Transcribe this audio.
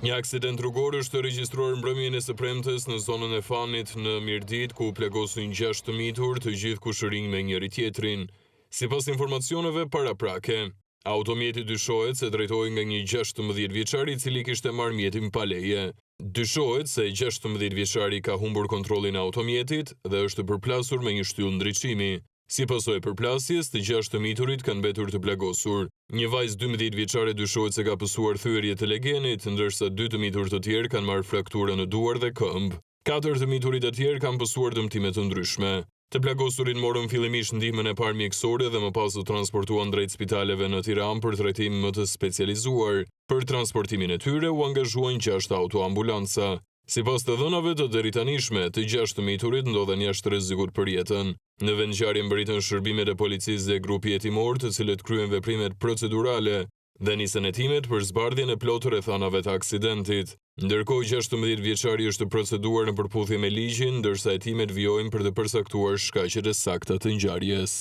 Një aksident rrugor është regjistruar mbrëmjen e së premtes në zonën e Fanit në Mirditë, ku u plagosën 6 të mitur, të gjithë kushërinj me njëri-tjetrin. Sipas informacioneve paraprake, automjeti dyshohet se drejtohej nga një 16 vjeçar i cili kishte marrë mjetin pa leje. Dyshohet se 16 vjeçari ka humbur kontrollin e automjetit dhe është përplasur me një shtyllë ndriçimi. Si pasojë e përplasjes, të gjashtë të miturit kanë mbetur të plagosur. Një vajzë 12 vjeçare dyshohet se ka pësuar thyerje të legenit, ndërsa dy të mitur të tjerë kanë marrë fraktura në duar dhe këmbë. Katër të miturit e tjerë kanë pësuar dëmtime të ndryshme. Të plagosurit morën fillimisht ndihmën e parë mjekësore dhe më pas u transportuan drejt spitaleve në Tiranë për trajtim më të specializuar. Për transportimin e tyre u angazhuan 6 autoambulanca. Sipas të dhënave të deritanishme, të gjashtë të miturit ndodhen jashtë rrezikut për jetën. Në vendngjarje mbërritën shërbimet e policisë dhe grupi hetimor, të cilët kryen veprimet procedurale dhe nisën hetimet për zbardhjen e plotë të rrethanave të aksidentit. Ndërkohë, 16 vjeçari është proceduar në përputhje me ligjin, ndërsa hetimet vijojnë për të përcaktuar shkaqet e sakta të ngjarjes.